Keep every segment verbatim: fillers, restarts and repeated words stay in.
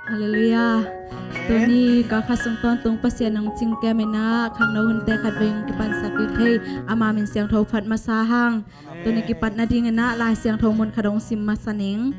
Halleluiah. Tuni ka kha sung tawntung Pasian hong cingkem in ah khangno hunte khat vei hong kipansak ding thei, ama min siangtho phat masa hang. Tuni kipat nading in ah Lai Siangtho mun khat hong sim masa ning.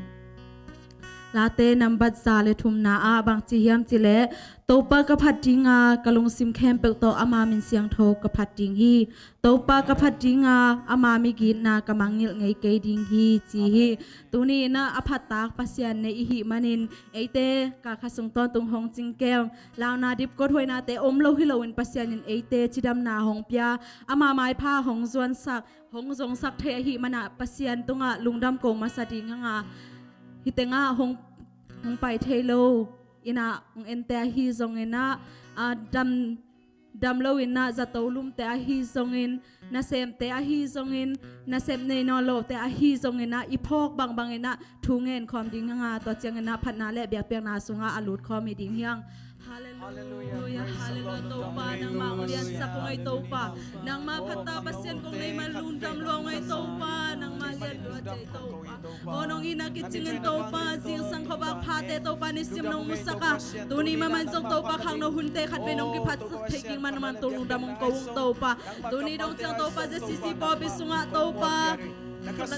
Late nambat za le thumna ah bang ci hiam cih leh, Topa ka phat ding a, ka lungsim khempeuh tawh ama min siangtho ka phat ding hi. Topa ka phat ding a, ama migitna ka mangngilh ngei kei ding hi, ci hi. Tuni in ah a phattak Pasian nei i hih manin, eite ka kha sung tawntung hong cingkem, launa dipkot huainate om lo hi loin Pasian in eite cidamna hong pia, ama maipha hong zuansak, hong zongsak thei ahih manah Pasian tungah lungdam ko masa ding hang a, hih tengah hong, hong pai thei lo in ah hong ente ahi zongin ah, a, dam, dam lo in ah zato lumte ahi zongin, nasemte ahi zongin, nasem nei nawn lote ahi zongin ah i phawk bangbang in ah thu ngen khawm ding hang a, tua ciangin ah phatna le biakpiakna sungah a lut khawm hi ding hi hang. Halleluiah, halleluiah, Topa, nangmah hong liansak uh ngei Topa. Nangmah phattak Pasian kong nei man lungdam lua ngei Topa, nangmah lian lua ngei Topa. Aw nong itna kicingin Topa, zingsang khuavak phate Topa nisim nong musak a, tuni maman zong Topa khangno hunte khat vei nong kiphatsak thei ding man nangmah tawh lungdam hong ko ung Topa. Tuni dong ciang Topa Z C C pawlpi sungah Topa,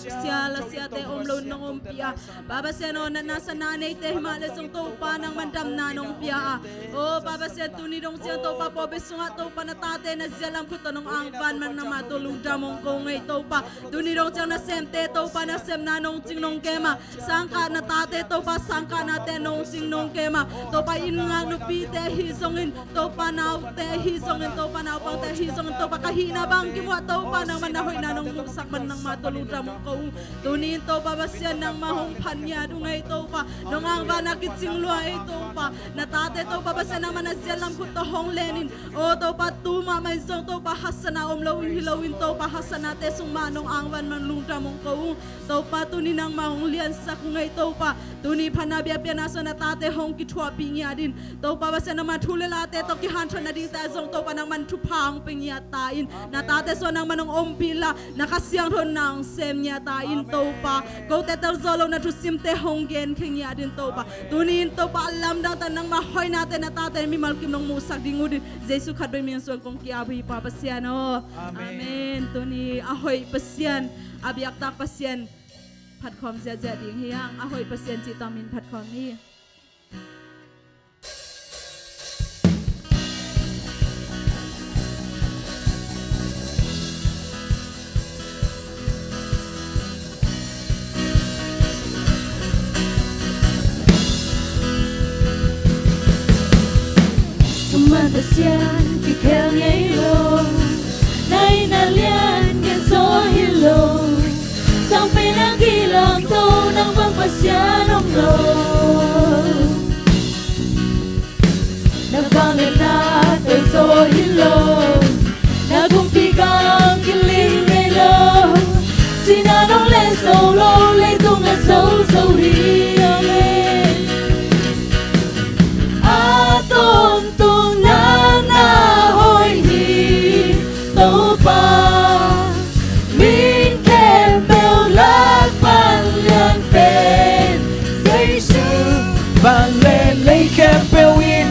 sia la siate om lo nong ompih a, Pa Pasian aw, natna satna neite himah le zong Topa nangman damna nong pia a. Aw Pa Pasian, tuni dong ciang Topa pawlpi sungah Topa na tate na zialam khut tawh nong angvan man nangmah tawh lungdam hong ko ngei Topa. Tuni dong ciang nasemte Topa nasepna nong cing nong kem a, sangkah na tate Topa sangkahnate nong cing nong kem a, Topa inn ngak nupite ahi zongin, Topa naute ahi zongin, Topa naupangte ahi zongin, Topa ka hihna bang kimuh ah Topa nangmah na hoihna nong muhsak man nangmah tawh lungdam hong ko ung. Tuni in Topa Pasian nangmah hong phat ngiat ung ei Topa, nong angvan a kicing lua ei Topa. Na tate Topa Pasian nangmah na zialam khut tawh hong len in, aw Topa tu mahmah in zong Topa haksatna om lo in hi loin Topa haksatnate sung mah nong angvan man lungdam hong ko ung. Topa tuni nangmah hong liansak ung ei Topa. Tuni phatna biakpiakna sungah na tate hong kithuahpih ngiat in, Topa Pasian nangmah thu le late tawh kihanthawn nadingte ah zong Topa nangman thupha hong pia ngiat ta in, na tate sungah nangman hong ompih la, na Kha Siangtho nang sem ngiat ta in Topa. Kote tel zo lo na thusimte hong genkhia ngiat in Topa. Tuni in Topa a lamdang ta nangmah hoihnate na tate mimal kim nong muhsak ding uh din Jesu khat vei min suang kong ki-ap hi Pa Pasian aw. Amen. Amen. Tuni a hoih Pasian, a biaktak Pasian phatkhawm ziahziah ding hi hang, a hoih Pasian cih tawh min phatkhawm ni. Thuman Pasian kikhel ngei lo, na itna lian gen zaw hi lo. Sang pen a kilawm to nang bang Pasian om lo. Na vangliatna tel zaw hi lo, na kumpi gam kiling ngei lo. Sihna nong leh zo lo, leitung na zozo hi. Amen. A tawntung nang na hoih hi Topa, min khempeuh lak pan lian pen Jesu. Van le lei khempeuh in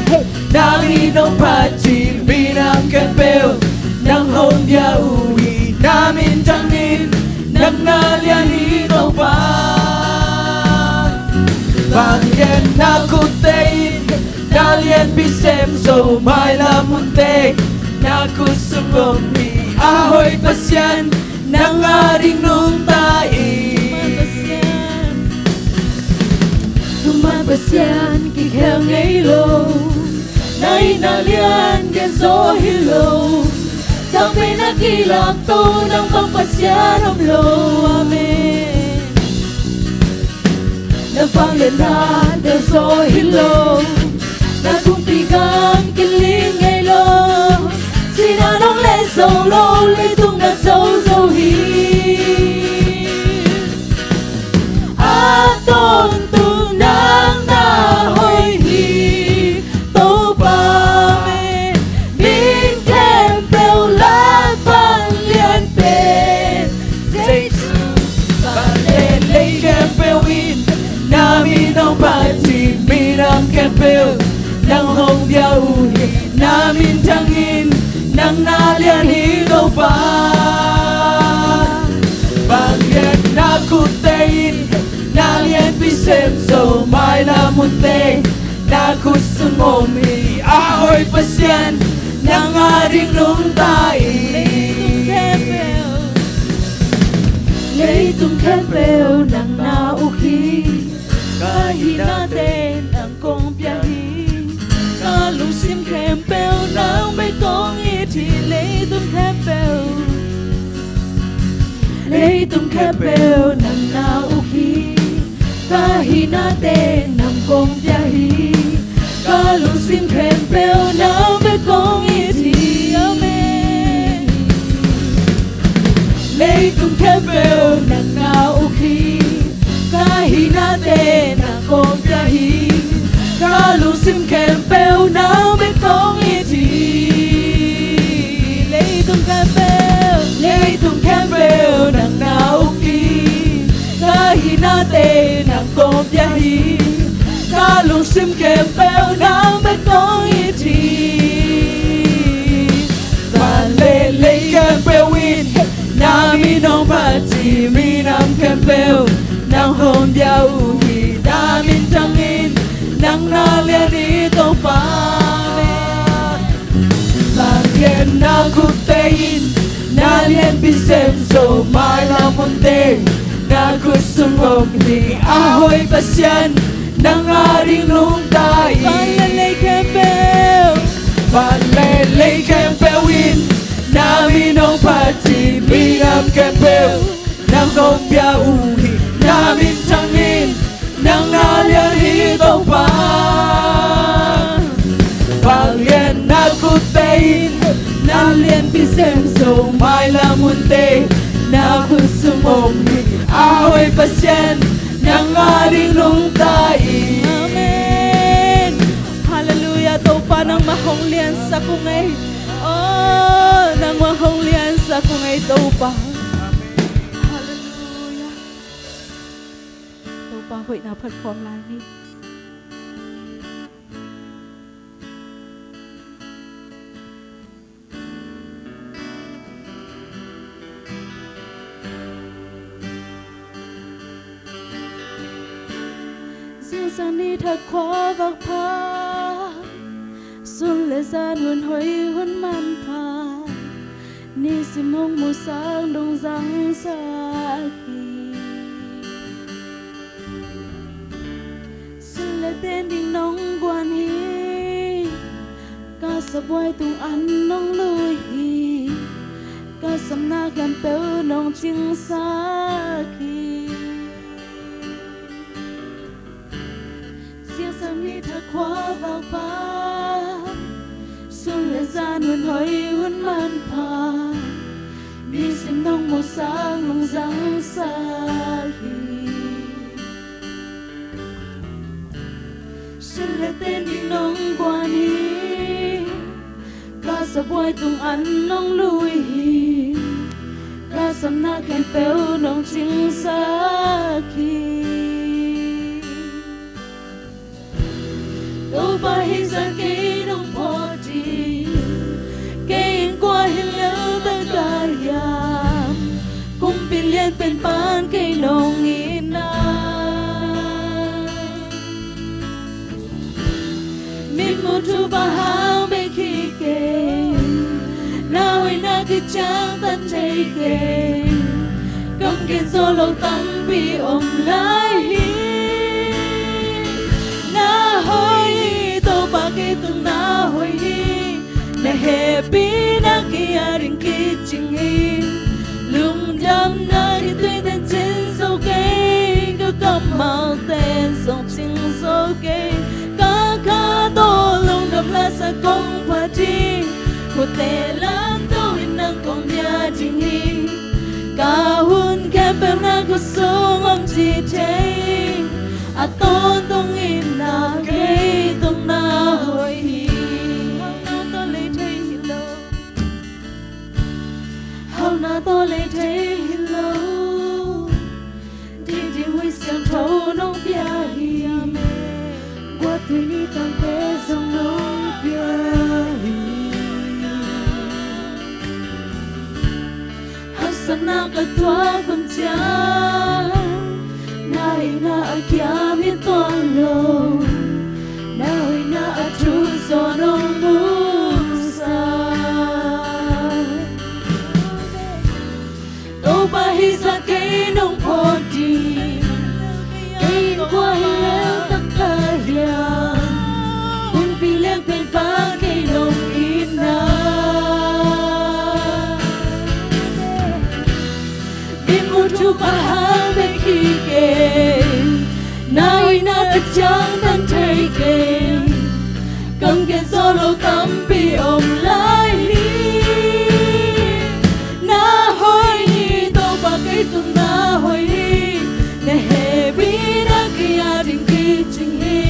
na min hong phat hi, minam khempeuh nang hong bia uh hi, na min thang in nang na lian hi Topa. Vangliatna khutte in na lianpi sem zo, mailam munte na khut sung om hi. A hoih Pasian nang a ding nungta in. Thuman Pasian kikhel ngei lo, na itna lian gen zaw hi lo. Sang pen a kilawm to nang bang Pasian om lo. Amen. Na vangliatna tel zaw hi lo, na kumpi gam kiling ngei lo. Sihna nong leh zo lo, leitung na zozo hi. A tawntung nang na hoih hi Topa, min khempeuh lak pan lian pen Jesu. Van le lei khempeuh in na min hong phat hi, minam khempeuh Na minthang in, nang na lian hi Topa. Vanglian na khutte in, na lianpi sem zo, mailam hunte na khut sung om hi. A hoih Pasian, nang ading nungta in. Leitung khempeuh nang na uk hi. Ka hinate nang kong pia hi. Ka lungsim khempeuh nang bek kong it hi. Leitung khempeuh, leitung khempeuh nang na uk hi. Ka hinate nang kong pia hi. Ka lungsim khempeuh nang bek kong it hi. Amen. Leitung khempeuh nang na uk hi. Ka hinate nang kong pia hi. Ka lungsim khempeuh nang bek kong it hi. Leitung khempeuh, leitung khempeuh nang na uk hi. Ka hinate nang kong pia hi. Ka lungsim khempeuh nang bek kong it hi. Van le lei khempeuh in na min hong phat hi. Minam khempeuh nang hong dia uh hi. Na minthang in, nang na lian hi Topa. Vanglian na khutte in, na lianpi sem zo, mailam hunte na khut sung om hi. A hoih Pasian, nang ading nungta in. Van le lei khempeuh, van le lei khempeuh in na min hong phat hi. Minam khempeuh nang hong pia uh hi. Na minthang in, nang na lian hi Topa. Vanglian na khutte in, na lianpi sem zo, mailam hunte na khut sung om hi. A hoih Pasian, nang ading nungta in. Amen. Halleluiah. Topa, nangmah hong liansak ung ei. Oh, nangmah hong liansak ung ei Topa. Halleluiah. Topa hoihna phat khawm lai ni. Zingsang ni thak khua vak pha, sun le zan hun hoih hun manpha, nisim hong musak nong zangsak hi. Sun le ten ding nong guan hi. Ka sabuai tung an nong lui hi. Ka samna khempeuh nong cingsak hi. Zingsang ni thak khua vak pha, sun le zan hun hoih hun manpha, nisim nong musak nong zangsak hi. Sun le ten ding nong guan hi. Ka sabuai tung an nong lui hi. Ka samna khempeuh nong cingsak hi. Topa, hih zah kei nong phawk ding, kei in kua hi lel ta ka hiam? Kumpi lian pen pan kei nong itna. Mitmuh thupha hang bek hi kei, na hoihna kiciang tan thei kei. Kam gen zo lo tampi om lai hi. Na hoih hi Topa, kei tung na hoih hi. Na hehpihna kei a ding kicing hi. Lungdamna kituite cing zo kei, ka kammalte zong cing zo kei. Ka kha tawh lungdam lasa kong phat hi. Khutte lamto in nang kong dia ding hi. Ka hun khempeuh na khut sung om ci thei. A tawntung in na kei tung na hoih hi. Hauhna tawh lei thei hi lo. Hauhna tawh lei thei hi lo. Dingding Huih Siangtho nong pia hi. Amen. Guahtui ni tangte zong nong pia hi. Tua hun ciang na hoihna a kiam hi tuan lo, na hoihna a thu zaw nong musak. Topa hisa kei nong phawk ding, kei in kua hi lel taktak hiam? Kumpi lian pen pa kei nong itna. Min muh thupha hang bek hi kei, na hoihna ka ciangtan thei kei. Kam gen zaw lo tampi om lai hi. Na hoih hi, Topa kei tung na hoih hi. Na hehpihna kei a ding kicing hi.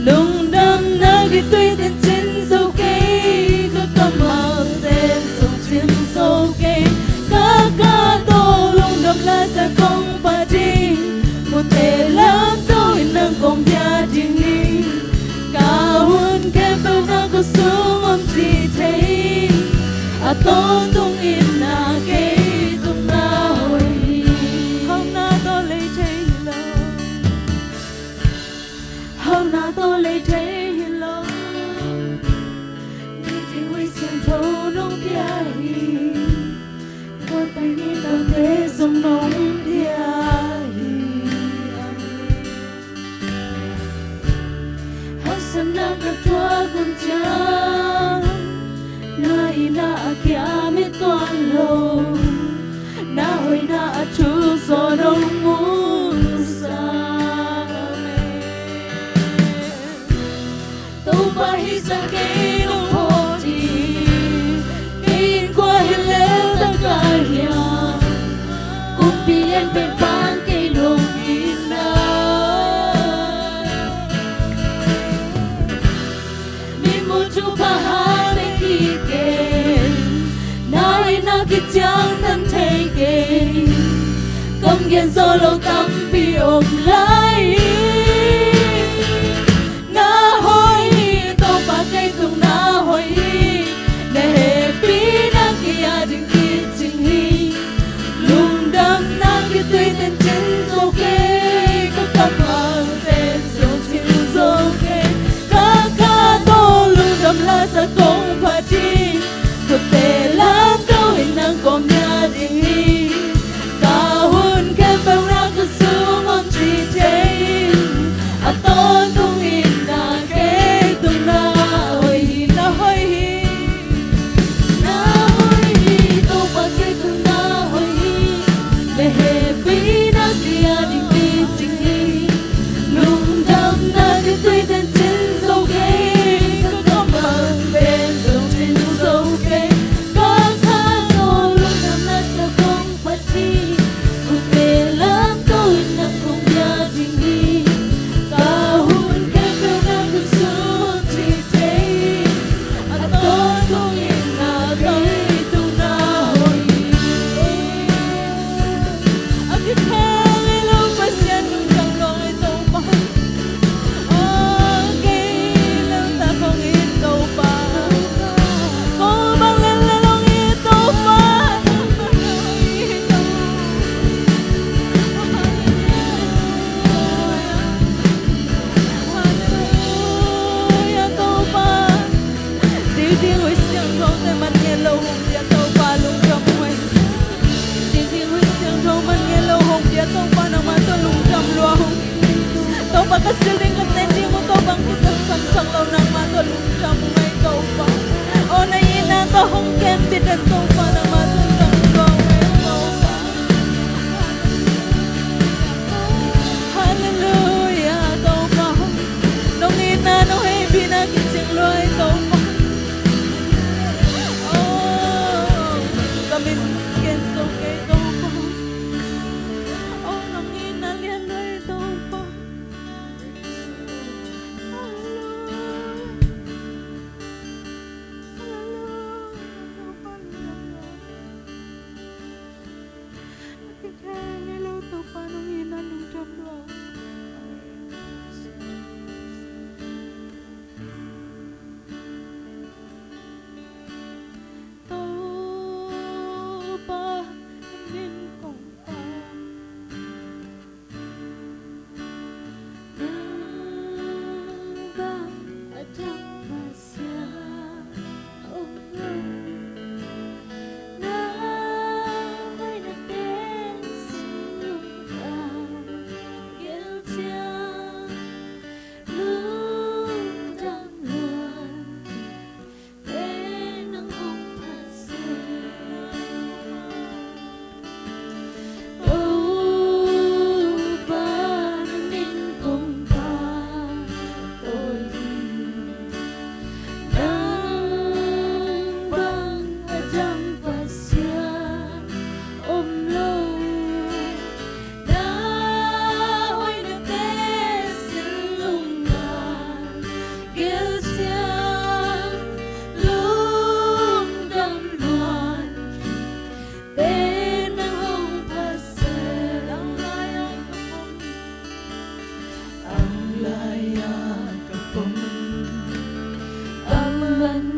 Lungdamna kituite cin zo kei, ka kammalte zong cin zo kei. Ka ka tawh lungdam lasak kong phat hi. Mute lamto in nang kong bia ding hi. Ka hun khempeuh na ko sung om ci thei hi. A tawntung in na kei tung na hoih hi. Hauhna tawh lei thei hi lo. Hauhna tawh lei thei hi lo. Nitin Huai Siangtho nong pia hi. Tua teng nitamte zong nong pia hi. Hauhsakna ka tuak hun ciang na hoihna a kiam hi tuan lo, na hoihna a thu zaw nong musak. Amen. Topa hisa kei nong phawk ding, kei in kua hi lel taktak hiam? Kumpi lian pen pa kei nong itna. Min muh thupha hang bek hi kei, na hoihna ka ciangtan thei kei. Kam gen zaw lo tampi om lai hi. Na hoih hi, Topa kei tung na hoih hi. Na hehpihna kei a ding kicing hi. Lungdamna kituite cin zo kei, ka kammalte zong cin zo kei. Ka ka tawh lungdam lasak kong phat hi. Kote lamto in nang kong bia ding hi. Ka hun khempeuh na ko sung om ci thei hi. A tawntung in na kei tung na hoih hi, na hoih hi. Na hoih hi, Topa kei tung na hoih hi. Na hehpihna kei a ding kicing hi. Lungdamna kituite cin zo kei, ka kammal pen zong cin zo kei. Ka ka tawh lungdam lasak kong phat hi. Kote lamto in nang kong bia ding hi. Ka hun khempeuh na ko sung om ci thei hi. A tawntung in na kei tung na hoih hi. A kithei lo Pasian lungdam lo hi Topa. Aw, kei lo ta kong it Topa. Ko bang lel lel hong it Topa. Halleluia, Topa. Dingding Huai Siangtho te man ngen lo hong pia Topa lungdam hong ei. Dingding Huai Siangtho man ngen lo hong pia Topa nangmah tawh lungdam lua hong. Topa ka sil ding ka ten ding uh Topa hong kisam samsak lo nangmah tawh lungdam hong ei Topa. Aw na itna tawh hong kem ding den Topa nangmah tawh lungdam lua hong ei Topa. Halleluia, Topa. Nong itna, nong hehpihna kicing lua hi Topa. Oh, ka min ken zo kei Topa. Oh, nong itna lian lua hi Topa. Halleluia. Halleluia, Topa.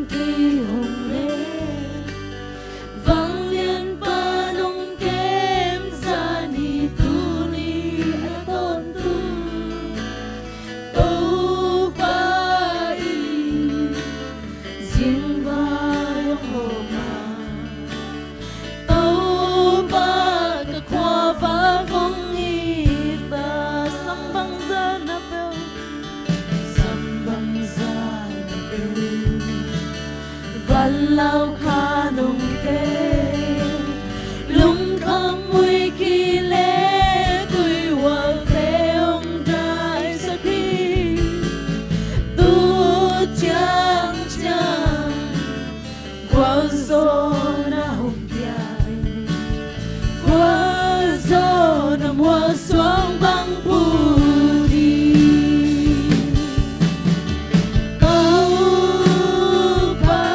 Kei hong leh vanglianpa nong kem zani tuni a tawntung Topa in zingvai hong hawm a, Topa ka khuavak hong it a, sam bangzah na peuh, sam bangzah na peuh, vanlau kha nong kem, lungkham muiki le tuihualte hong daisak hi. Tu ciangciang gualzawhna hong pia in, gualzawhna mualsuang bang pu ding. Topa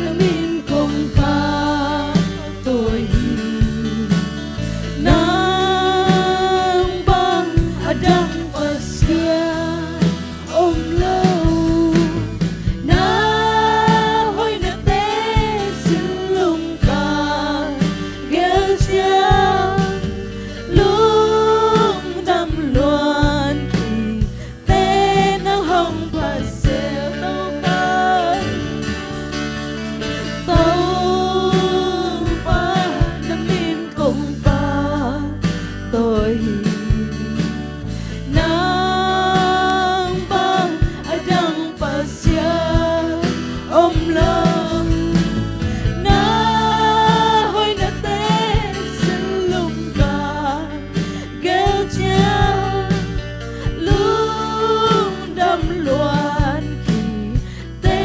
na min kong pahtawi hi. Nang bang a dang Pasian om lo. Na hoihnate sin lungka gelciang, lungdam luan kite nang hong phatsal Topa. Topa na min kong pahtawi hi. Nang bang a dang Pasian om lo. Na hoihnate sin lungka gelciang, lungdam luan kite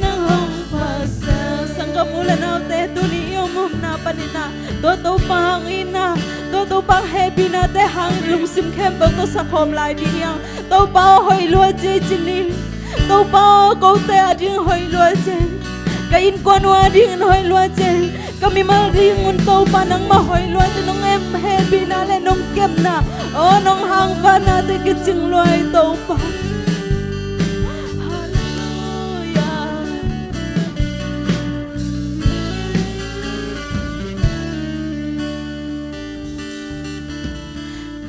nang hong phatsal. Sanggam u le naute, tuni i om omna panin ah tua Topa hang itna, tua Topa hehpihnate hang lungsim khempeuh tawh sakhawm lai ding hi hang. Topa aw, hoih lua ci-in ci ni. Topa aw, kote ading hoih lua ci-in, ka innkuan uh adingin hoih lua ci-in, ka mimal dingun Topa nangmah hoih lua ci-in, nong hehpihna le nong kepna, aw, nong hangvannate kicing lua hi Topa. Halleluiah.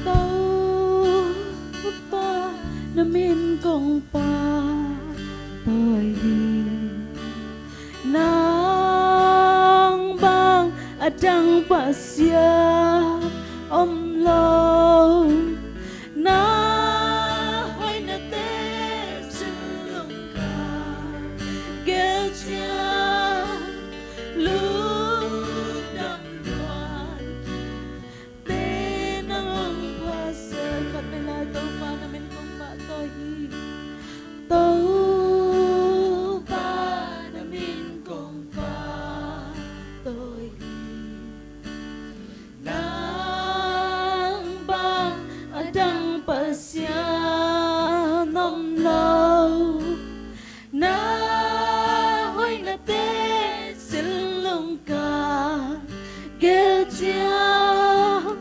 Topa na min kong pahtawi hi. Nang bang a dang Pasian om lo. Na hoihnate sin lungka gelciang, lungdam luan kite nang hong phatsal. Khat vei lai, Topa na min kong pahtawi hi. Topa na min kong pahtawi hi. Nang bang a dang Pasian om lo. Na hoihnate sin lungka gelciang,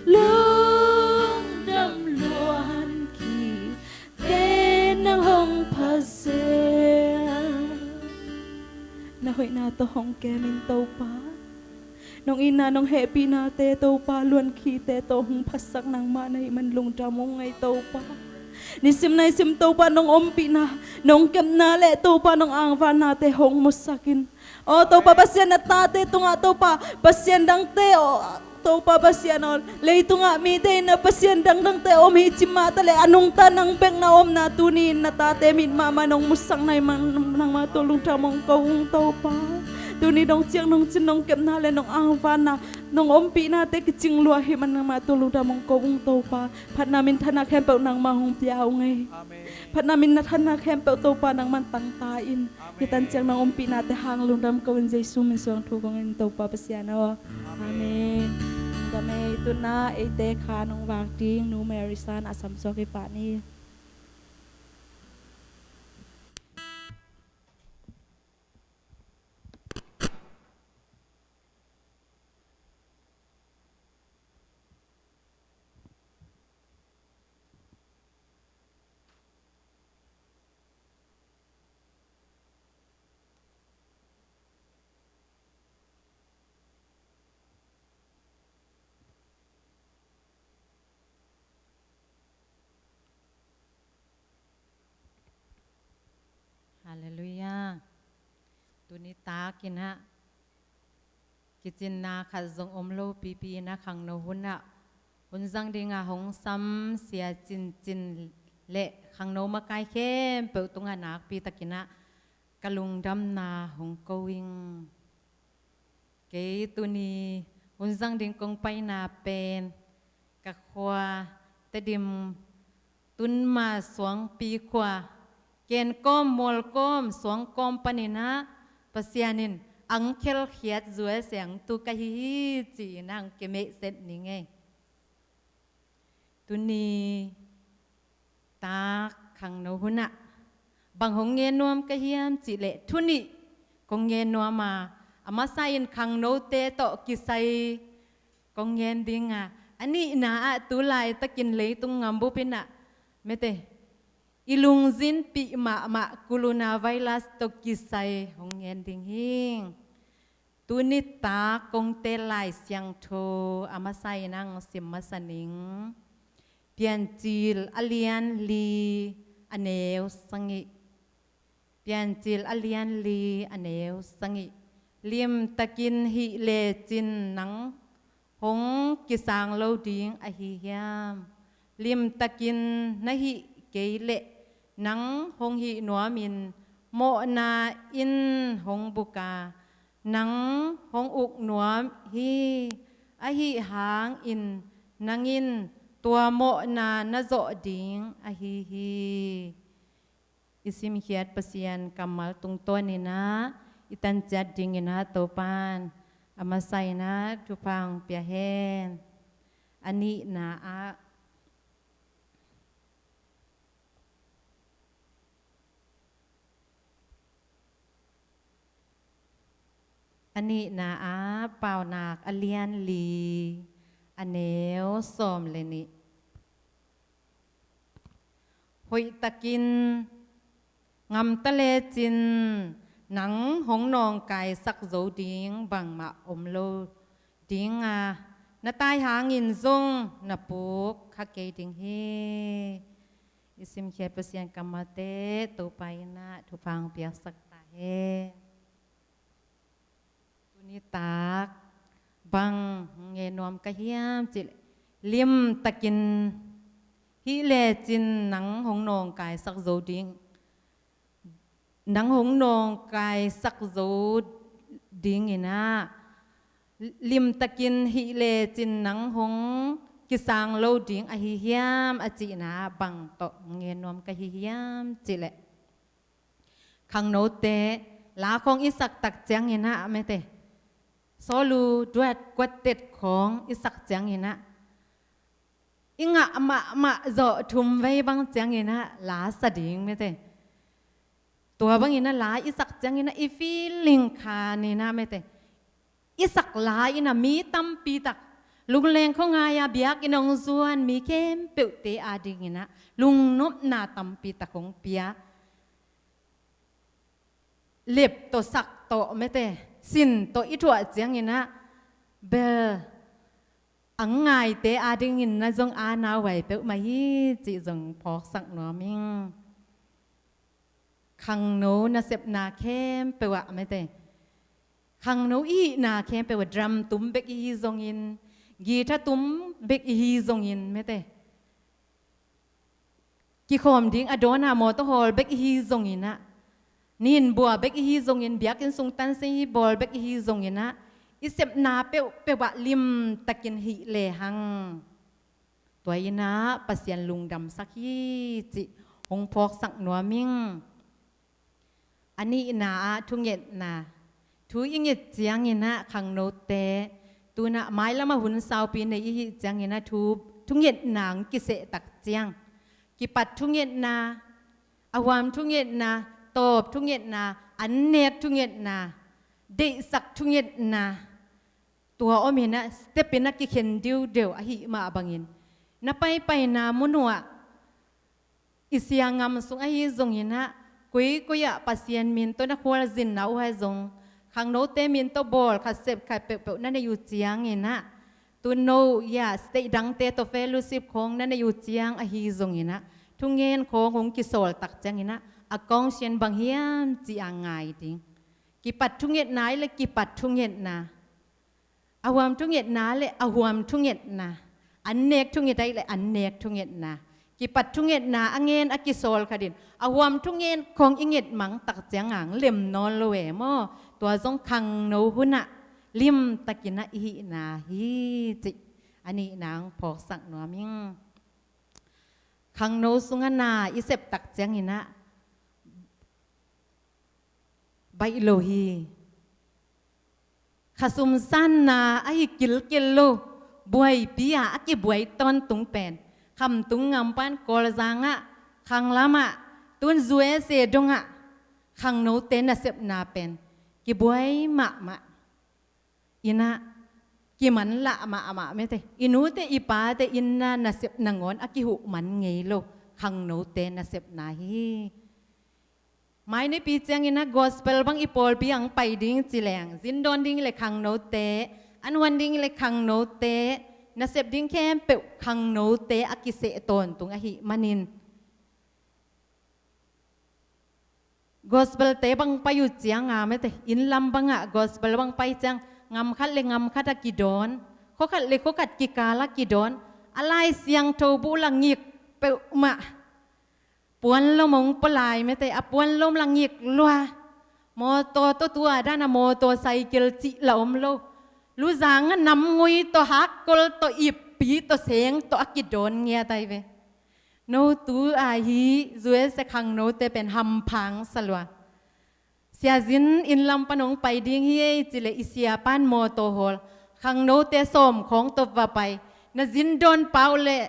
lungdam luan kite nang hong phatsal. Na hoihna tawh hong kem in Topa. Nong itna, nong hehpihnate Topa, luankhite tawh hong phatsak nangmah na hih man lungdam ung ei Topa. Nisim naisim Topa nong ompihna, nong kepna le Topa nong angvannate hong musak in. Aw Topa Pasian, na tate tungah Topa Pasian dangte, aw Topa Pasian aw, leitungah mite in na pasian dangdangte om hi ci mah ta leh, a nungta nang bek na omna tuni in na tate mit mahmah nong musak na hih man nangmah tungah lungdam hong ko ung Topa. Tuni dong ciang nong cin nong kepna le nong angvanna, nong ompihnate kicing lua hi man nangmah tungah lungdam hong ko ung Topa. Phatna minthanna khempeuh nangmah hong pia ung ei. Amen. Phatna minthanna khempeuh Topa nangman tangta in. Amen. Hih tan ciang nang ompihnate hang lungdam ko in Jesu min suang thu kong in Topa Pasian aw. Amen. Amen. Lungdam ei. Tuna eite kha nong vak ding Nu Mary San a samsuak hi pah ni. Nitak in ah kicinna khat zong om lo pipi in ah khangno hun ah hun zang ding a hong sam sia cincin le khangno makai khempeuh tungah nakpi takin ah ka lungdamna hong ko ing. Kei tuni hun zang ding kong paina pen ka khua Tedim Tunma Suangpi khua, Kenkawm Mualkawm Suangkawm panin ah Pasian in ang khelkhiat zual siangtu ka hi hi ci-in ang kemeh set ning ei. Tuni tak khangno hun ah bang hong ngen nuam ka hiam cih leh thu nih kong ngen nuam a, a masa in khangnote tawh kisai kong ngen ding a, a nihna ah tu laitakin leitung ngambup in ah mete i lungzinpih mahmah coronavirus tawh kisai hong ngen ding hi. Tuni tak kong tel Lai Siangtho a masa in ang sim masa ning. Piancil a lian li a neu sagih. Piancil a lian li a neu sagih. Limtakin hih lecin nang hong kisang lo ding ahi hiam? Limtakin na hih kei leh nang hong hih nuamin mawhna in hong buk a, nang hong uk nuam hi. Ahi hangin nang in tua mawhna na zawh ding ahi hi. I simkhiat Pasian kammal tungtawn in ah i tanciat ding in ah Topan a masa in ah thupha hong pia hen. A nihna ah A nihna ah Paunak a lian li a neu sawm le nih. Hoihtakin ngamta lecin nang hong nawngkaisak zo ding bangmah om lo ding a, na tai hangin zong na puk kha kei ding hi. I simkhiat Pasian kammalte Topa in ah thupha hong piaksak ta hen. Tuni tak bang hong ngen nuam ka hiam cih leh limtakin hih lecin nang hong nawngkaisak zo ding, nang hong nawngkaisak zo ding in ah limtakin hih lecin nang hong kisang lo ding ahi hiam a cihna bang tawh hong ngen nuam ka hi hiam cih leh khangnote la khawng i sak tak ciangin ah mete sawlu duat kuattet khawng i sak ciangin ah i ngah mahmah zawh thum vei bang ciangin ah la sa ding mete. Tua bangin ah la i sak ciangin ah i feeling khan in ah mete i sak la in ah mi tampi tak lungleng khuangai a biakinn hong zuan mi khempeuhte adingin ah lungnopna tampi tak hong pia. Lep tawh sak tawh mete sin tawh i thuah ciangin ah bel a ngaite adingin na zong a nauai peuhmah hi cih zong phawksak nuam ing. Khangno nasepna khempeuh ah mete khangno i hihna khempeuh ah drum tum bek i hi zongin, guitar tum bek i hi zongin mete kikhawm ding a dawn a mawtaw hawl bek i hi zongin ah, nihin bua bek i hi zongin, biakinn sung tansei bawl bek i hi zongin ah, i sepna peuhpeuh ah limtakin hih lehang tua in ah Pasian lungdamsak hi cih hong phawksak nuam ing. A nihna ah thungetna. Thu i nget ciangin ah khangnote tu-in ah mailam ah hun saupi nei i hih ciangin ah thu thungetna hong kiseh tak ciang kipat thungetna, a huam thungetna, tawp thungetna, an nek thungetna, deihsak thungetna tua om in ah step in ah kikhen diudeu ahih mah bangin na paipaina mun uh ah i sia ngam sung ahi zongin ah, koikoi ah Pasian min tawh na khualzinna uh ahi zong, khangnote min tawh bawl khat sep khat peuhpeuh na neih uh ciangin ah, tu no ya state dangte tawh fellowship khawng na neih uh ciang ahi zongin ah, thungen khawng hong kisawl tak ciangin ah, a kawng sian bang hiam ci a ngai ding. Kipat thungetna ahih leh kipat thungetna. A huam thungetna leh a huam thungetna. An nek thunget ahih leh an nek thungetna. Kipat thungetna a ngen a kisawl khat in a huam thungen khawng i nget mang tak ciang ang lem nawn lo e maw. Tua zong khangno hunah limtakin ah i hihna hi cih a nihna ang phawksak nuam ing. Khangno sungah na i sep tak ciangin ah baih lo hi. Khasum sanna ahi kilkel lo, buaipi a a kibuai tawntung pen Khamtung ngampan Kawlzang ah, khanglam ah, tun U S A dong ah khangnote nasepna pen kibuai mahmah. Inn ah kimanlah mahmah mete. I nute i pate inn ah nasep nangawn a kihuh man ngei lo, khangnote nasepna hi. Mai nipi ciangin ah gospel bang i pawlpi ang pai ding ci leng, zin dawn ding le khangnote, an huan ding le khangnote, nasep ding khempeuh khangnote a kiseh tawntung ahih manin, gospel-te bang pai uh ciang a mete, inn lam bangah gospel bang pai ciang, ngam khat le ngam khat a kidawn, khua khat le khua khat kikal a kidawn, a Lai Siangtho bu la ngik peuhmah. Puanlom hong pua lai mete, a puanlom la ngik lua. Mawtaw tawh, tua dan a mawtaw, cycle cih la om lo. Luzang ah namngui tawh, hakkol tawh, ippi tawh, seng tawh a kidawn ngiat ai ve. No tu a hi, U S A khangnote pen hampha sa lua. Sia zin inn lam pan hong pai ding hi ei ci leh i siapa'n mawtaw hawl, khangnote sawm khawng tawh va pai. Na zin dawn pah uh leh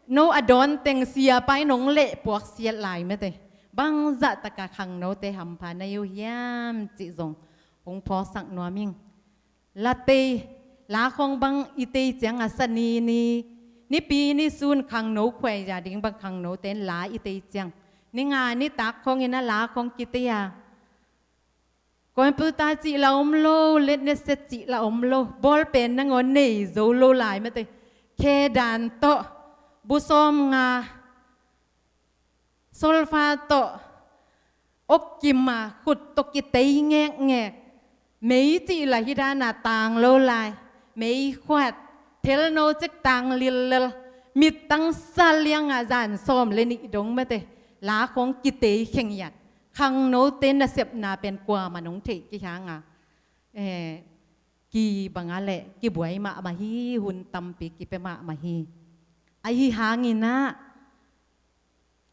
no a dawn teng siapa in hong leh puak siat lai mete. Bangzah taka khangnote hampha na hi uh hiam cih zong hong phawksak nuam ing. La tei, la khawng bang i tei ciang a, sa ni ni, nipi ni sun khangno khuai za ding bang khangnote in la i tei ciang, ni nga nitak khawngin a la khawng kitei a, computer cih la om lo, letnet set cih la om lo, ball pen nangawn nei zo lo lai mete. Khe dan tawh, bu sawm nga, solfa tawh, okkim a khut tawh kitei ngekngek. Mei cih la hi dan a tang lo lai. Mei khuat, thelno cek tang lillel. Mittang sa liang a zan sawm le nih dong mete. La khawng kitei khengiat. Khangnote nasepna pen kuamah nong theih kihang a, eh, kibang a leh kibuai mahmah hi, hun tampi kipia mahmah hi. Ahi hangin ah,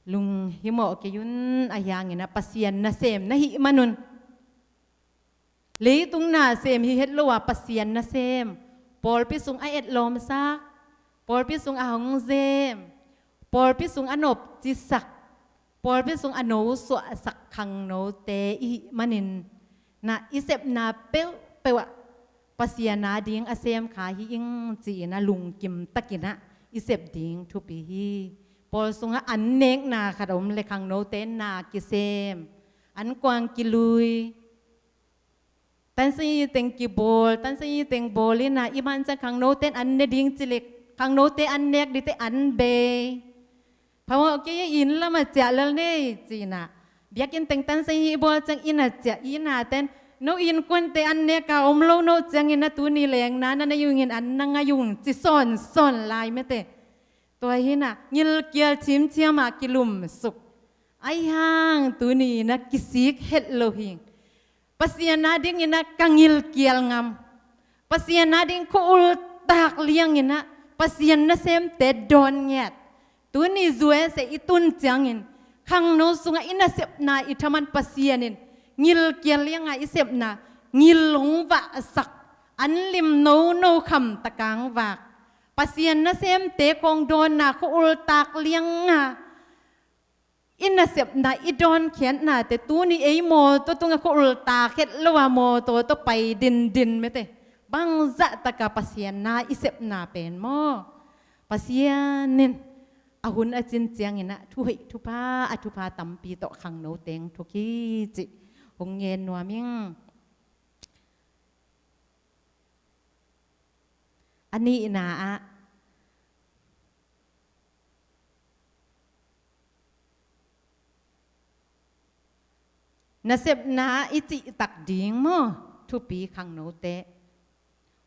lunghimawh kei un, ahi hangin ah Pasian nasem na hih manun, leitung nasem hi het lo a Pasian nasem, pawlpi sung a etlawmsak, pawlpi sung a hong zem, pawlpi sung a nopcisak, pawlpi sung a nosuahsak khangnote i hih manin, na i sepna peuhpeuh ah Pasian a ding a sem kha hi ing ci-in a lungkim takin ah i sep ding thupi hi. Pawl sungah an nekna khat om le khangnote na kisem, an kuang kilui, tansayi teng kibawl, tansayi teng bawl in ah i man ciang khangnote in an ne ding ci le, khangnote an nek dingte an bei. Phamawh kei a, inn lam a ciah lel nei ci-in ah, biakinn teng tansayi bawl ciang inn a ciah, inn a ten, no innkuante an nek a om lo no ciangin ah tuni lengna na nei ung in, an na ngai ung ci sawnsawn lai mete. Tua hi-in ah ngilkial cimciam a kilumsuk. Ahi hang tuni-in ah kisik het lo hi. Pasian a dingin ah ka ngilkial ngam, Pasian a ding khua-ul tak liangin ah Pasian nasemte dawn ngiat. Tuni U S A i tun ciangin khangno sungah i nasepna i thaman Pasian in ngilkial liang a i sepna ngil hong vahsak, an lim nono kham tak a hong vak. Pasian nasemte khawng dawnna khua-ul tak liang a i nasepna, i dawnkhiatnate tuni ei mawtaw tungah khua-ul tak het lo a mawtaw tawh pai dindin mete. Bangzah taka Pasian na i sepna pen maw, Pasian in a hun a cin ciangin ah thuhoih thupha, a thupha tampi tawh khangno teng thuk hi cih hong ngen nuam ing. A nihna ah, Nasepna i cihtak ding maw? Thupi khangnote.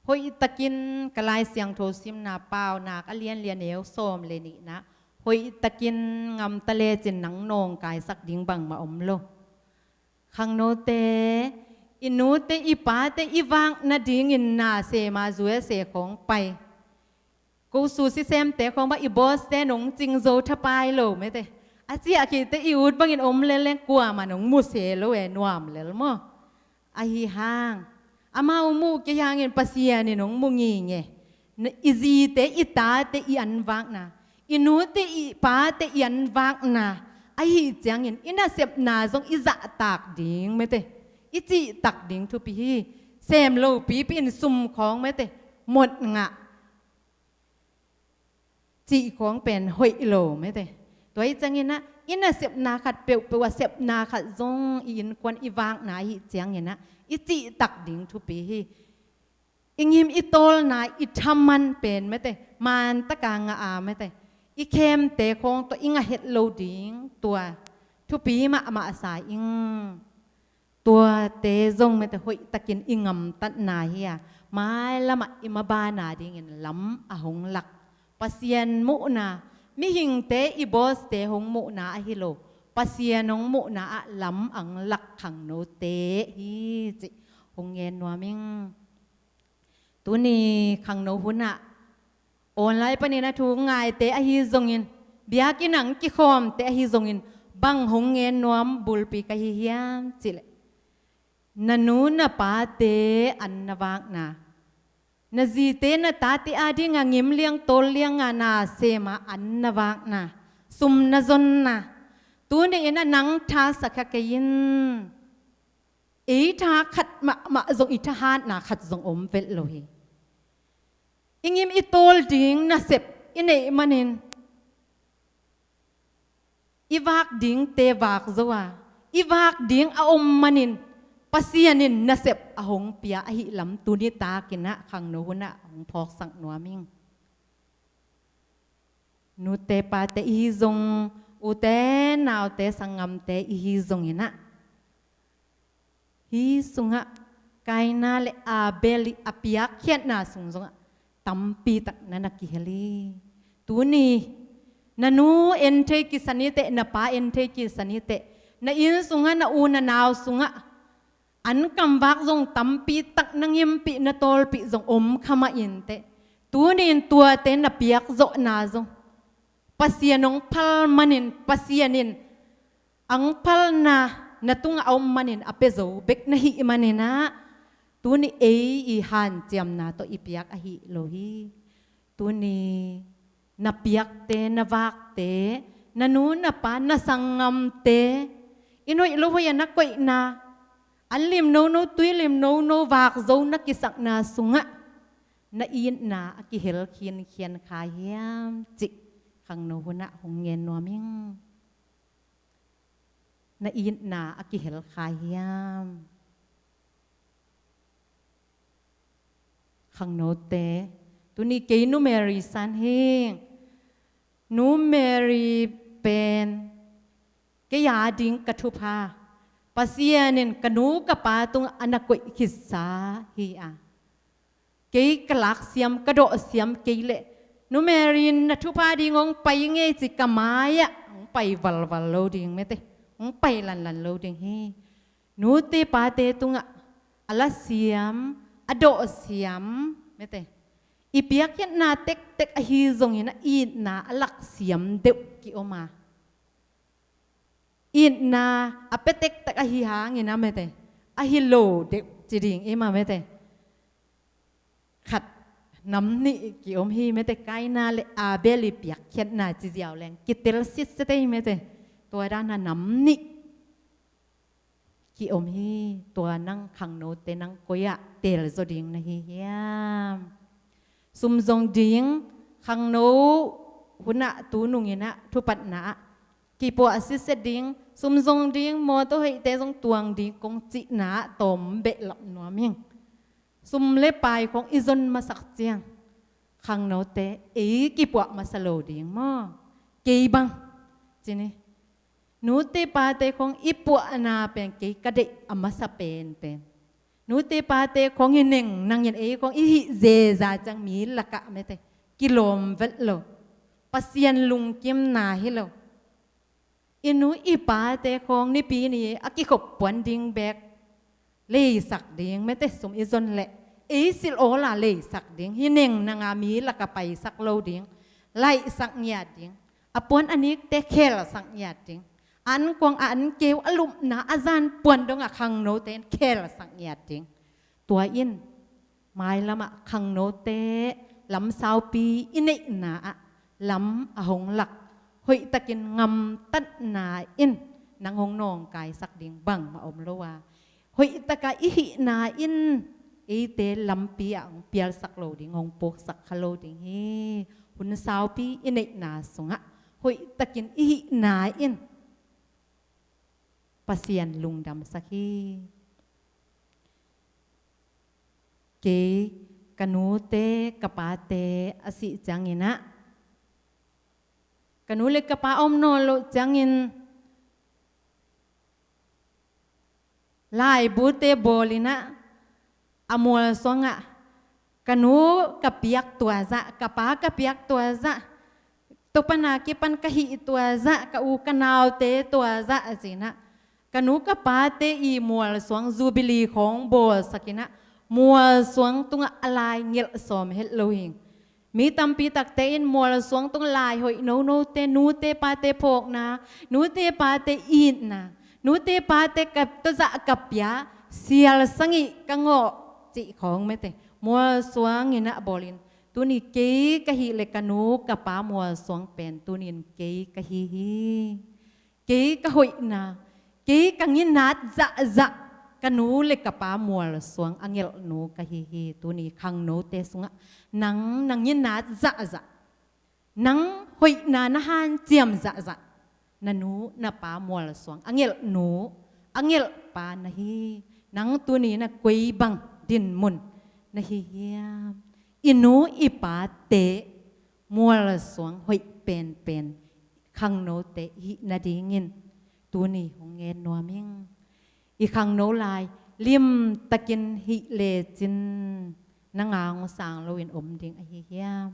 Hoihtakin ka Lai Siangtho simna Paunak a lianlian neu sawm le nihna, hoihtakin ngamta lecin nang nawngkaisak ding bangmah om lo. Khangnote, i nute i pate i vak nadingin na sema zuese khawng pai. Ko su sisemte khawng bang i bawste nong cingzo thapai lo mete. A ciah khite i ut bangin om leleng kuamah nong muse lo e nuam lel maw? Ahi hang amau muh kei hangin Pasian in hong mu nginge. I zite i tate i anvakna, i nute i pate i anvakna ahi ciangin i nasepna zong i zahtak ding mete, i cihtak ding thupi hi. Sem lo pipi in sum khawng mete, mot ngah cih khawng pen hoih lo mete. Tua i ciangin ah i nasepna khat peuhpeuh a sepna khat zong i innkuan i vakna ahi ciangin ah i cihtak ding thupi hi. I ngim i tawlna i thaman pen mete, mantaka ngah a mete, i khemte khawng tawh i ngah het lo ding tua thupi mahmah sa ing. Tuate zong mete hoihtakin i ngamtatna hi a, mailamah i mabana dingin lam a hong lak. Pasian muhna, mihingte i bawste hong muhna ahi lo, Pasian hong muhna ah lam ang lak khangnote hi cih hong ngen nuam ing. Tuni khangno hunah online panin a thu ngaite ahi zongin, biakinn ang kikhawmte ahi zongin, bang hong ngen nuam bulpi ka hi hiam cihleh, na nu na pate an na vakna, na zite na tate adinga ngim liang tawl lianga na sema an na vakna, sum na zonna, tuni in a nang tha sakha kei in. Ei tha khat mahmah zong i thahatna khat zong om velh lo hi. I ngim i tawl ding nasep i neih manin i vak dingte vak zo a, i vak ding a om manin Pasian in nasep a hong pia ahi lam tuni takin ah khangno hunah hong phawksak nuam ing. Nute pate ihi zong, ute naute sanggamte ihi zongin ah, hih sungah Kaina le Abel i a piakkhiatna sung zongah tampi tak na na kihel hi. Tuni na nu en thei kisa ni teh, na pa en thei kisa ni teh, na inn sungah, na u na nau sungah an kamvak zong tampi tak na ngimpih na tawlpih zong om kha mah inteh. Tuni in tuate na piak zawhna zong Pasian hong phal manin, Pasian in ang phalna na tungah a om manin a pia zo bek na hih manin ah, tuni ei i hanciamna tawh i piak ahi lo hi. Tuni na piakte, na vakte, na nu na pa, na sanggamte, i noih lo hoih a na koihna, an lim nono, tui lim nono vak zo na kisakna sungah na itna a kihel khinkhian kha hiam cih khangno hunah hong ngen nuam ing. Na itna a kihel kha hiam? Khangnote, tuni kei Nu Mary san hi. Nu Mary pen kei a ding ka thupha, Pasian in ka nu ka pa tungah a na koih khitsa hi a. Kei ka laksiam, ka dawhsiam kei leh Nu Mary in na thupha ding hong pai ngei ci ka mai-ah hong pai valval lo ding mete, hong pai lanlan lo ding hi. Nute pate tungah a lasiam, a dawhsiam mete, i piakkhiatna tektek ahi zongin a itna a laksiam deuh kiom a, itna a pia tektek ahi hangin a mete, ahi lo deuh ci ding i ma mete. Khat nam nih kiom hi mete, Kaina le Abel i piakkhiatna ci ziau leng kitel sitset ei mete. Tua dana nam nih kiom hi. Tua nang khangnote nang koi-ah tel zaw ding na hi hiam? Sum zong ding, khangno hunah tunung in ah thupatna ah kipuah sitset ding, sum zong ding, mawtaw hoihte zong tuang ding kong cihna ah tawm behlap nuam ing. Sum le pai khong i zon masak ciang khangnote ei kipuah masa lo ding maw? Kei bang ci ni. Nute pate khong i puahna pen kei ka deih a masa penpen. Nute pate khong i neng nangin ei khong i hih zeza ciang mi lakah mete kilawm vet lo. Pasian lungkimna hi lo. I nu i pate khong nipi ni a kikhop puan ding bek leisak ding, mete sum i zon leh ei silh awla leisak ding, hi neng nanga mi laka paisak lo ding, laihsak ngiat ding, a puan a nikte khelsak ngiat ding, an kuang a an keu a lupna a zan puan donga khangnote in khelsak ngiat ding. Tua in mailamah khangnote lam saupi i neihna ah lam a hong lak hoihtakin ngamtatna in nang hong nawngkaisak ding bangmah om lo a, hoihtaka i hihna in eite lampi ah hong pialsak lo ding, hong puksak kha lo ding hi. Hun saupi i neihna sungah hoihtakin i hihna in Pasian lungdamsak hi. Kei ka nute ka pate a sih cianginah, ka nu le ka pa om nawn loh ciangin laibute bawlinah a mualsuangah ka nu ka piak tuazah, ka pa ka piak tuazah, tupana kipan ka hih tuazah, ka u ka naute tuazah a cinah, ka nu ka pate i mualsuang zubili khawng bawlsakinah mualsuang tungah a lai ngelh sawm het lo hing. Mi tampi takte in mualsuang tung lai hoih nonote, nute pate phawkna, nute pate itna, nute pate ka tawzah ka pia, sial sangih ka ngawh cih khawng mete mualsuang inah bawlin, tuni kei ka hih le ka nu ka pa mualsuang pen tunin kei ka hi hi. Kei ka hoihna, kei ka nginat zahzah ka nu le ka pa mualsuang a ngelhnu ka hi hi. Tuni khangnote sungah nang na nginat zahzah, nang hoihna na hanciam zahzah na nu na pa mualsuang a ngelhnu a ngelhpa na hi. Nang tuni na koi bang dinmun na hi hiam? I nu i pate mualsuang hoih penpen khangnote hih nadingin tuni hong ngen nuam ing. I khangno lai limtakin hih lecin nanga hong sang loin om ding ahi hiam?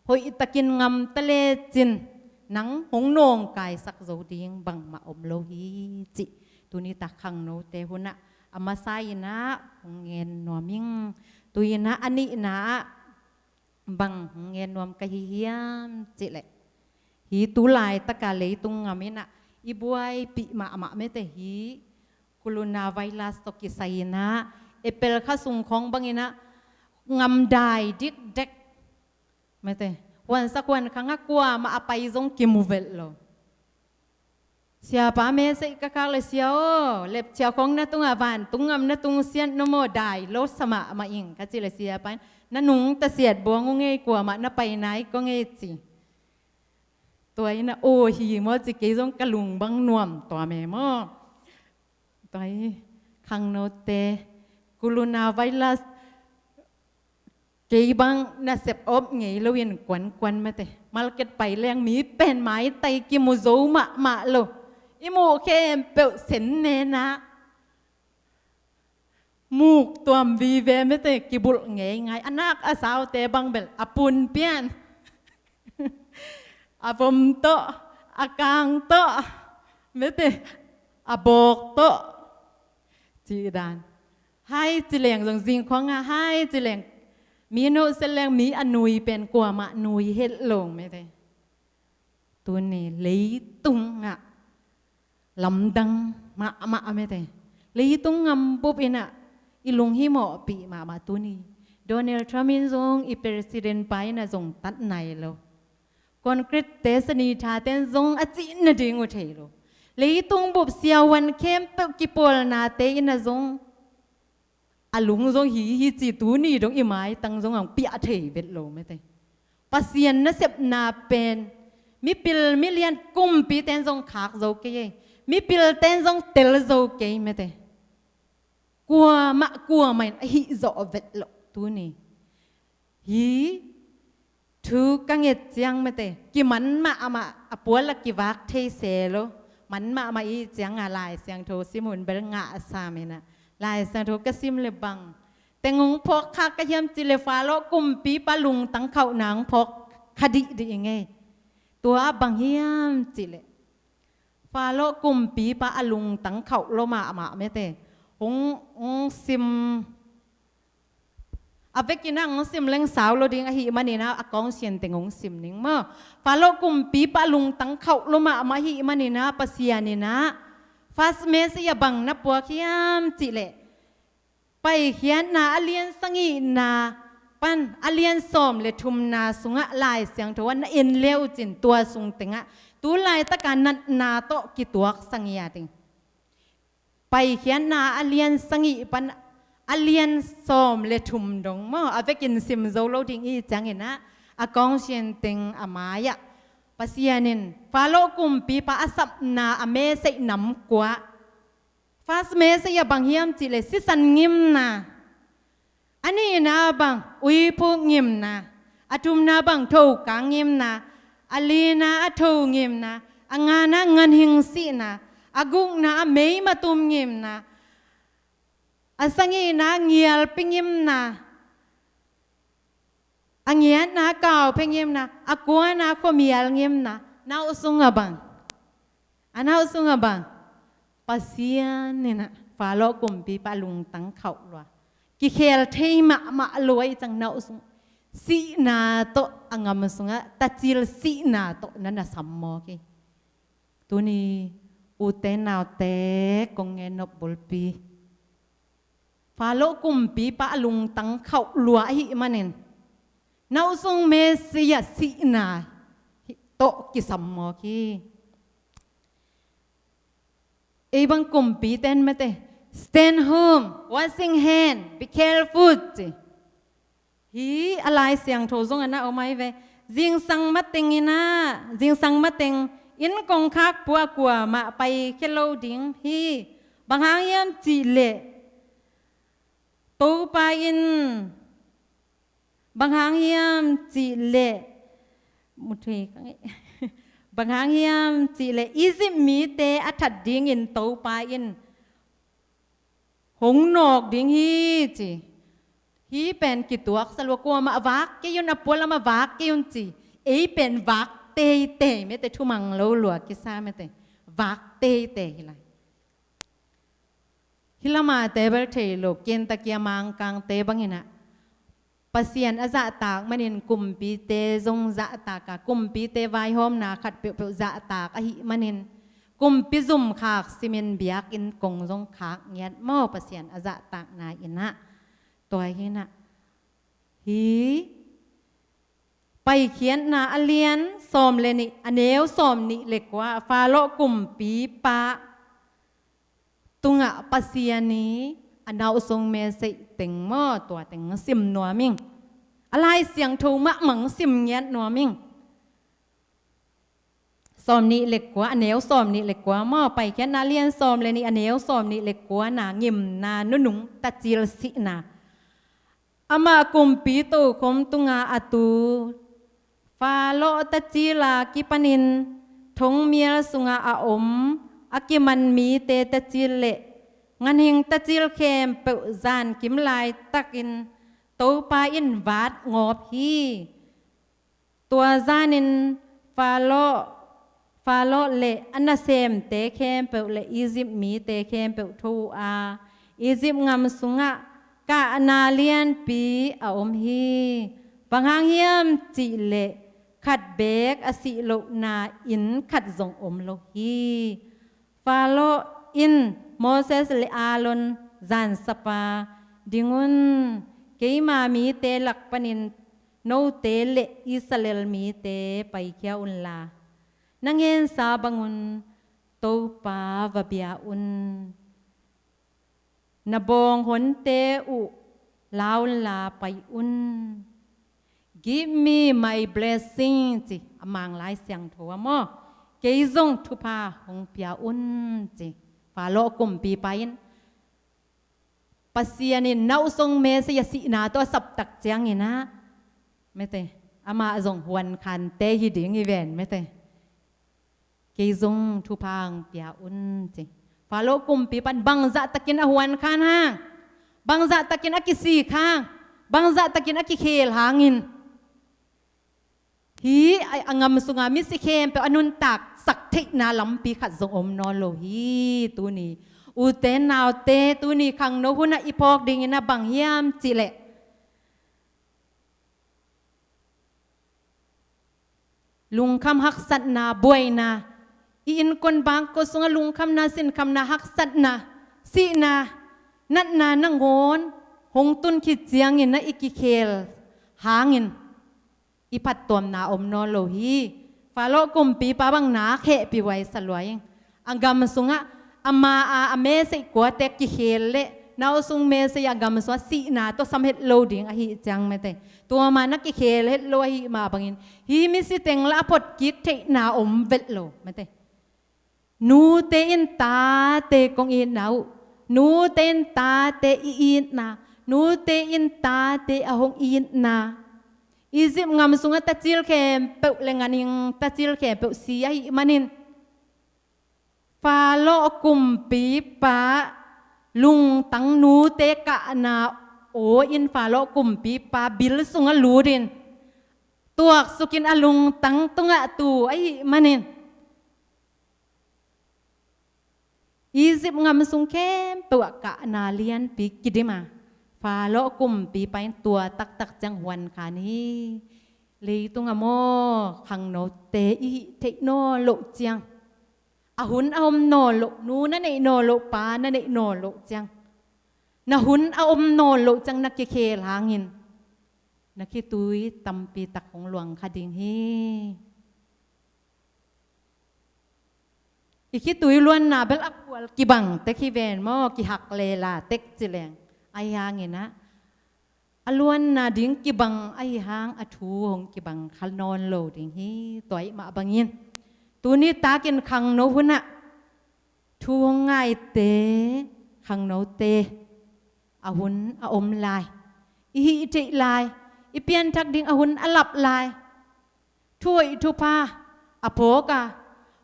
Hoihtakin ngamta lecin nang hong nawngkaisak zo ding bangmah om lo hi cih tuni tak khangnote hunah a masa inah hong ngen nuam ing. Tu inah a nihna ah bang hong ngen nuam ka hi hiam cihleh, hi tu laitaka leitung ngam inah i buaipih mahmah mete hi coronavirus tawh kisai inah April kha sung khawng bang inah ngamdai dikdek mete, huansak huankhang a kuamah a pai zong kimu velh lo. Siapa message ka khak le, sia aw, lepchia khawng na tungah vantung ngam na tung sian no maw, dai lo sa mahmah ing ka cih le siapa in, na nungta siat buang uh ngei, kuamah na pai nai kong ei ci. Tua inah aw hi maw ci, kei zong ka lung bang nuam tua me maw. Tua hi khangnote coronavirus kei bang nasep op ngei loin kuankuan mete. Market pai leng mi pen maitai kimu zo mahmah lo. I muh khempeuh sen nena muk tuam vive mete, kibulh ngeingai. A nak a saute bang bel a pun pian, a vom tawh, a kang tawh mete, a bawk tawh cih dan. Hai ci leng zong zingkhuanga hai ci leng, mi nohset leng mi a nui pen kuamah nui het lo mete. Tuni leitungah lamdang mahmah a mete, leitung ngam bup inah i lunghimawhpih mahmah tuni. Donald Trump in zong i president pa inah zong tat nai lo. Concrete te sani thaten zong a cih nading uh thei lo. Leitung bup siavuan khempeuh kipawlnate inah zong a lung zong hi hi ci tuni dong i maitang zong ang piah thei vet lo mete. Pasian nasepna pen mipil milian kumpiten zong khak zo kei ei. Mipilten zong tel zo kei mete. Kuamah kuamah in a hih zawh vet lo tuni. Hi thu ka nget ciang mete, kiman mahmah a pual a kivak thei se lo. man mahmah i cianga Lai Siangtho sim hun bel ngah a sam inah, Lai Siangtho ka sim le bang teng hong phawk khak ka hiam cih le Faro kumpipa lungtang khauhna hong phawk kha dihdih i ngei. Tua bang hiam cih le Faro kumpipa a lungtang khauh lo mahmah mete. Hong, hong sim a vekin ah hong sim leng sau lo ding ahih maninah a kawng sian teng hong sim ning maw. Faro kumpipa lungtang khauh lo mahmah ahih maninah Pasian inah first message a bang na puak hiam cih leh Paikhiatna a lian sagihna pan a lian sawm le thumna sungah Lai Siangtho ah na en le uh cin tua sung tengah tu laitaka natna tawh kituak sangia ding. Paikhiatna a lian sagih pan a lian sawm le thum dong maw a vekin sim zo lo ding i cianginah a kawng sian teng a mai-ah Pasian in Faro kumpipa a sapna a message nam kua. First message a bang hiam cih le sisan ngimna. A nihna bang uiphuk ngimna. A thumna bang thoka ngimna. A lina a tho ngimna. A ngana ganhing sihna. A gukna a meimatum ngimna. A sagihna ngialpi ngimna. A ngiatna kauphia ngimna, a kuana khuamial ngimna, nauh sung a bang. A nauh sung a bang. Pasian inah Faro kumpipa lungtang khauh lua. Kikhel thei mahmah lua i cang nauh sung. Sihna tawh a ngam sungah tacil sihna tawh na na sam mawk hi. Tuni ute naute kong ngen nop bulpi. Faro kumpipa a lungtang khauh lua ahih manin nauh sung Messiah sihna tawh kisam mawk hi. Ei bang kumpi ten mete, "Stand home, washing hand, be careful," ci. Hi a Lai Siangtho zong a na om ai ve. Zingsang mateng inah, zingsang mateng inn kongkhak pua kuamah paikhia lo ding hi. Bang hang hiam cih leh Topa in, bang hang hiam cih leh, muthei ka ngei. Bang hang hiam cih leh Egypt mite a that dingin Topa in hong nawk ding hi ci. Hi pen kituak sa lua, kuamah vak kei un, a pualam a vak kei un ci. Ei pen vak teitei mete, thumang lo lua kisa mete. Vak teitei hi lai. Hi lamate bel thei lo, Kentucky a Mangkangte bang inah Pasian a zahtak manin kumpite zong zahtak a, kumpite vaihawmna khat peuhpeuh zahtak ahih manin kumpi zum khak simin biakinn kong zong khak ngiat maw, Pasian a zahtakna inah. Tua hi inah hi Paikhiatna a lian sawm le nih, a neu sawm nih le kua, Faro kumpipa tungah Pasian i a nauh sung message teng maw, tua teng sim nuam ing. A Lai Siangtho mahmah sim ngiat nuam ing. Sawm nih le kua, a neu sawm nih le kua maw, Paikhiatna lian sawm le nih, a neu sawm nih le kua na ngimna, nunung tacil sihna. Amah kumpi tokhom tunga a tu Faro tacila kipanin thongmial sunga a om a kiman mite tacil le ganhing tacil khempeuh zankim laitakin Topa in vat ngawp hi. Tua zanin Faro, Faro le a nasemte khempeuh le Egypt mite khempeuh tho uh a, Egypt gam sungah kahna lianpi a om hi. Bang hang hiam cih leh khat beek a sih lohna inn khat zong om lo hi. Faro in Moses le Aaron zansapa, "Ding un, keima mite lak panin note le Israel mite paikhia unla, na ngensa bangun Topa va bia un. Na bawnghonte uh la unla pai un. Give me my blessing," ci a Mang Lai Siangtho ah maw. "Kei zong thupha hong pia un," ci. Faro kumpipa in Pasian in nauh sung Messiah sihna tawh a saptak ciangin ah, mete, amah zong huan khante hi ding hi ven, mete. Kei zong thupha hong pia un ci. Faro kumpipa in bangzah takin a huan khan hang, bangzah takin a kisik hang, bangzah takin a kikhel hangin, hih a, a gam sunga misi khempeuh a nuntaksak theihna lampi khat zong om nawn lo hi. Tuni ute naute, tuni khangno hunah i phawk dingin a bang hiam cihleh, lungkham haksatna, buaina, i innkuan bangkua sungah lungkhamna, sinkhamna, haksatna, sihna, natna nangawn hong tun khit ciangin na i kikhel hangin i phattuamna om nawn lo hi. Faro kumpipa bang nak hehpih huai sa lua ing. A gam sungah ama a, a meseih kuate kikhel leh, na awsung meseih a gam sungah sihna tawh sam het lo ding ahih ciang mate, tua ma na kikhel het lo ahih mah bangin hih misi teng lah a photkik theihna om vet lo mate. Nute in tate kong itna uh, nute in tate i itna, nute in tate a hong itna, Egypt gam sungah tacil khempeuh le ganhing tacil khempeuh si ahih manin, Faro kumpipa lungtang nute kahna aw in Faro kumpipa bil sungah lutin tuaksukin a lungtang tungah tu ahih manin, Egypt gam sung khempeuh ah kahna lianpi kidim a, Faro kumpipa in tua taktak ciang huan khan hi. Leitung a maw, khangnote i hih theih nawn loh ciang, a hun a om nawn loh, nu na neih nawn loh, pa na neih nawn loh ciang, na hun a om nawn loh ciang na kikhel hangin na khitui tampi tak hong luang kha ding hi. I khitui luanna bel a khual kibang tek hi ven maw, kihak lela tek ci leng. Ahi hangin ah, a luanna ding kibang ahi hang a thu hong kibang kha nawn lo ding hi. Tua ahih mah bangin tuni takin khangno hunah thu hong ngaite, khangnote, a hun a om lai, i hih theih lai, i pianthak ding a hun a lap lai, thu hoih thupha a phawk a,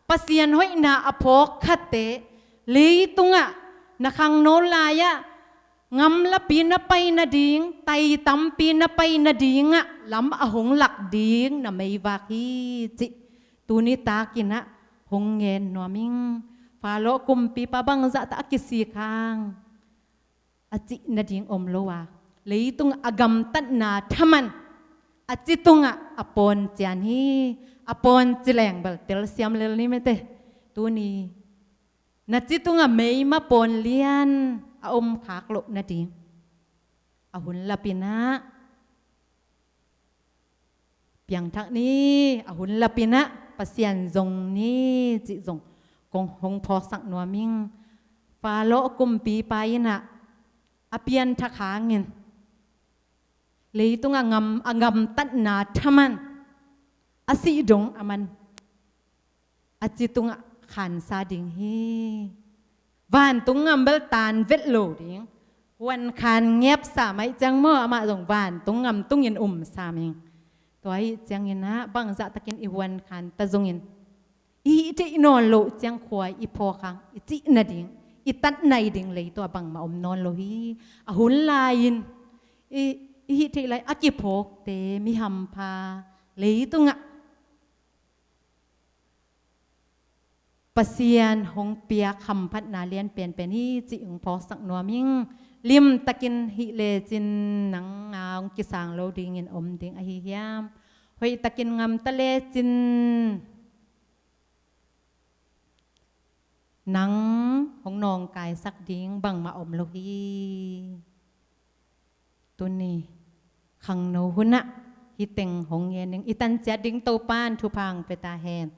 Pasian hoihna a phawk khate, leitungah na khangno lai-ah gamlapi na pai nading, tai tampi na pai nadingah lam a hong lak ding na meivak hi cih tuni takin ah hong gen nuam ing. Faro kumpipa bangzah tak a kisik hang a cih nading om lo a, leitung a gamtatna thaman a ci tungah a pawn cian hi. A pawn ci leng bel telsiam lel ni mate. Tuni na ci tungah meima pawn lian a om khak loh nading, a hun lapin ah piangthak ni, a hun lapin ah Pasian zong ni cih zong kong hong phawksak nuam ing. Faro kumpipa in ah a pianthak hangin leitung a gam, a gamtatna thaman a sih dong a man a ci tungah khansa ding hi. Vantung gam bel tan vet lo ding. Huan khan ngepsa mai ciang maw, amah zong vantung gam tungin umsa ming. Tua ahih ciangin ah bangzah takin i huan khan ta zongin, i hih theih nawn loh ciang khua i phawk hang i cih nading, i tat nai ding leitung ah bangmah om nawn lo hi. A hun lai-in i, i hih theih lai a kiphawkte mi hampha leitungah Pasian hong piak hamphatna lian penpen hi cih hong phawksak nuam ing. Limtakin hih lecin nang a hong kisang lo dingin om ding ahi hiam? Hoihtakin gamta lecin nang hong nawngkaisak ding bangmah om lo hi. Tuni khangno hunah hih teng hong ngen ning. I tan ciat ding Topa'n thupha hong pia ta hen.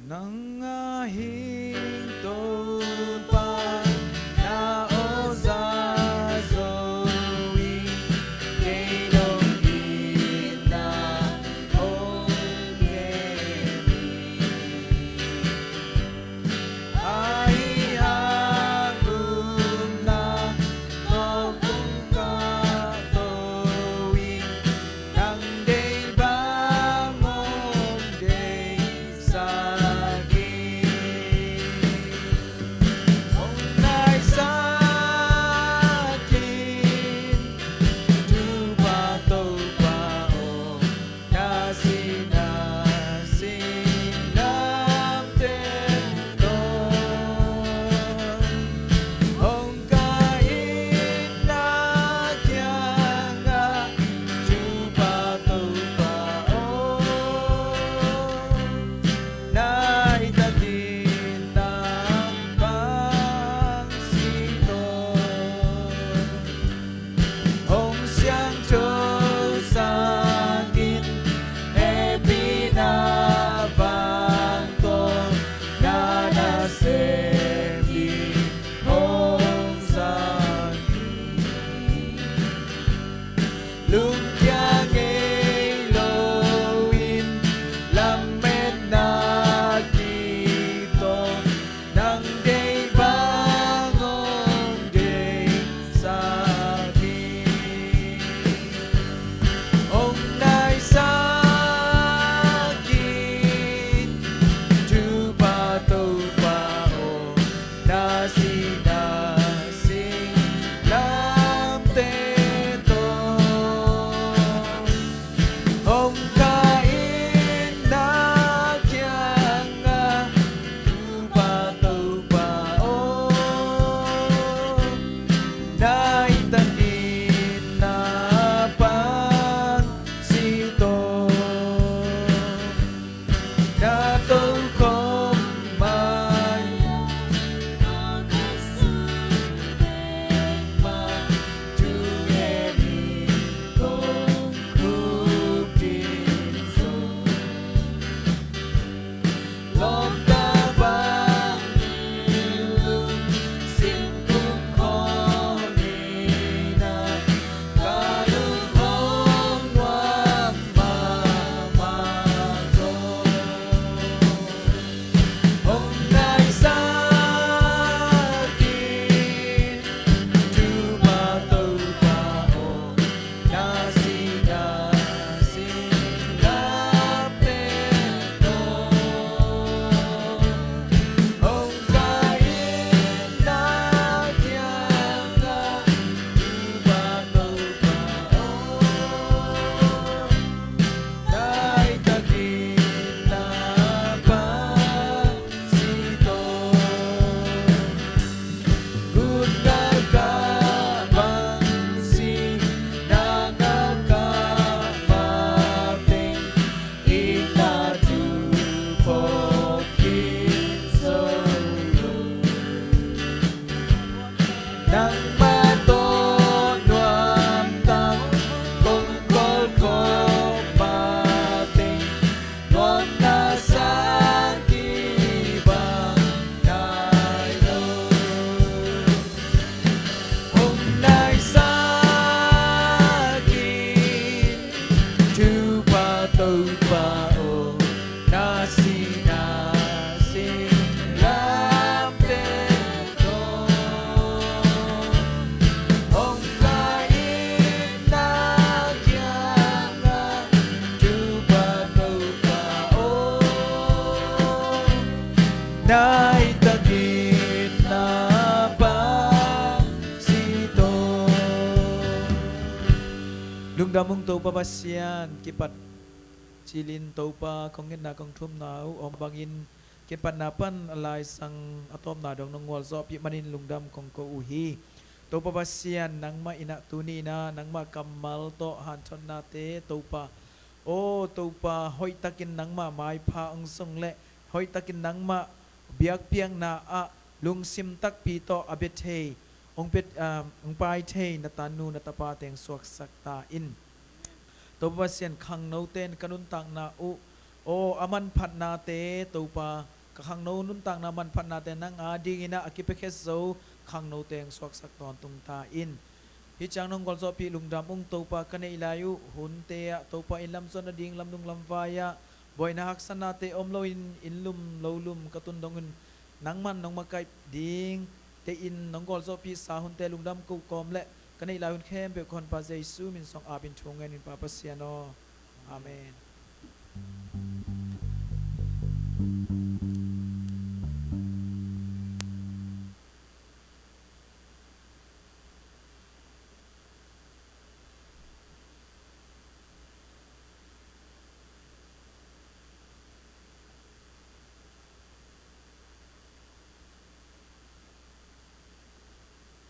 Nang a hing Topa, na aw za zo ing, kei dong itna hong ngen ing. Ahi hang upna tawh kong kahto ing, nang deih bang hong deihsak ing. Hong naisak in, Topa, Topa aw, na sihna singlamteh tawh hong kah in, na kiangah, Topa, Topa aw, na itna hong sih tawh, hong siangtho sak in, hehpihna vang tawh na nasem ding hong zang hi. Lungkia ngei loin lametna kitok, nang deih bang hong deihsak hi. Hong naisak in, Topa, Topa aw, na sihna singlamteh tawh hong kah in, na kiangah, Topa, Topa aw, na itna hong sih tawh, na tokhom mai, tu ngen in kong khukdin zo. Lawmta bangin lungsim kumkhawm in ah, ka lung hong nuam mahmah zaw. Hong naisak in, Topa, Topa aw, na sihna singlamteh tawh hong kah in, na kiangah, Topa, Topa aw, na itna hong sih tawh, gun galkah bang, sihna galkah bang teng, itna thu phawk khin zo lo. Nangmah tawh nuamtak kong kawlkhawm mateng, nuamna sang kibang nai lo. Hong naisak in, Topa, Topa aw, na sihna singlamteh tawh hong kah in, na kiangah, Topa, Topa aw, na itna hong sih tawh. Lungdam ung Topa Pasian, kipat cilin Topa kong ngetna kong thumna uh om bangin, kipatna pan a laisang a tawpna dong nong gualzawhpih manin lungdam kong ko uh hi. Topa Pasian, nangmah in ah tuni in ah nangmah kammal tawh hanthotnate Topa, aw Topa, hoihtakin nangmah maipha hong zong leh, hoihtakin nangmah biakpiakna ah lungsim takpi tawh a bia thei, hong pia, ah, hong pai thei na tanu na tapate hong suaksak ta in. Topa Pasian, khangnote in ka nuntakna uh, aw a manphatnate Topa, ka khangno nuntakna manphatnate nang adingin ah a kipiakhia zo khangno teng suaksak tawntung ta in. Hih ciang nong gualzawhpih lungdam ung Topa, ka neih lai uh hunte ah Topa in lamzuan nading lamnung lamvai ah buaina haksatnate om loin inn lum lo lum ka tun dongin nangman nong makaih ding teiin nong gualzawhpihsa hunte lungdam ko kawm le ka neih lai hun khempeuh ka honpa Jesu min suang apin thu ngenin Pa Pasian aw. Amen.